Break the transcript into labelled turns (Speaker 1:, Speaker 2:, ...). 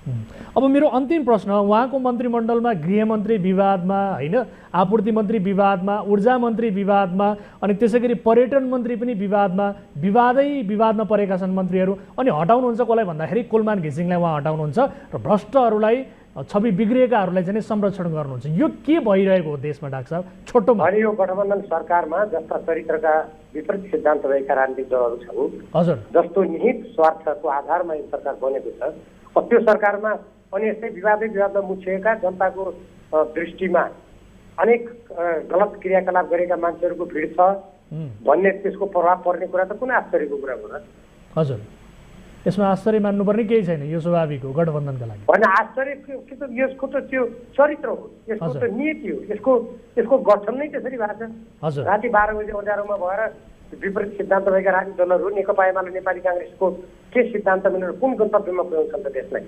Speaker 1: अब मेरो अन्तिम प्रश्न, उहाँको मन्त्रीमण्डलमा गृहमन्त्री विवादमा होइन, आपूर्ति मन्त्री विवादमा, ऊर्जा मन्त्री विवादमा, अनि त्यसै गरी पर्यटन मन्त्री पनि विवादमा परेका छन् मन्त्रीहरू। अनि हटाउनुहुन्छ कसलाई भन्दाखेरि कुलमान घिसिङलाई उहाँ हटाउनुहुन्छ र भ्रष्टहरूलाई, छवि बिग्रिएकाहरूलाई चाहिँ संरक्षण गर्नुहुन्छ। यो के भइरहेको हो देशमा डाक्टर साहब छोटोमा?
Speaker 2: अनि यो गठबन्धन सरकारमा जस्ता चरित्रका विपरीत सिद्धान्त भएका राजनीतिक दलहरू छन्, हजुर, जस्तो निहित स्वार्थको आधारमा यो सरकार बनेको छ, त्यो सरकारमा अनि यस्तै विवादमा मुछिएका जनताको दृष्टिमा अनेक गलत क्रियाकलाप गरेका मान्छेहरूको भिड छ भन्ने त्यसको प्रभाव पर्ने कुरा त कुन आश्चर्यको कुरा हो र?
Speaker 1: हजुर, यसमा आश्चर्य मान्नुपर्ने केही छैन, यो स्वाभाविक हो गठबन्धनका लागि।
Speaker 2: होइन, आश्चर्य के त यसको त त्यो चरित्र हो, यसको त नीति हो, यसको गठन नै त्यसरी भएको छ। राति 12 बजे अँध्यारोमा भएर विपरीत सिद्धान्त भएका राजनीतिक दलहरू नेकपा एमाले नेपाली काङ्ग्रेसको के सिद्धान्त मिलेर कुन गन्तव्यमा पुर्याउँछन् त देशलाई?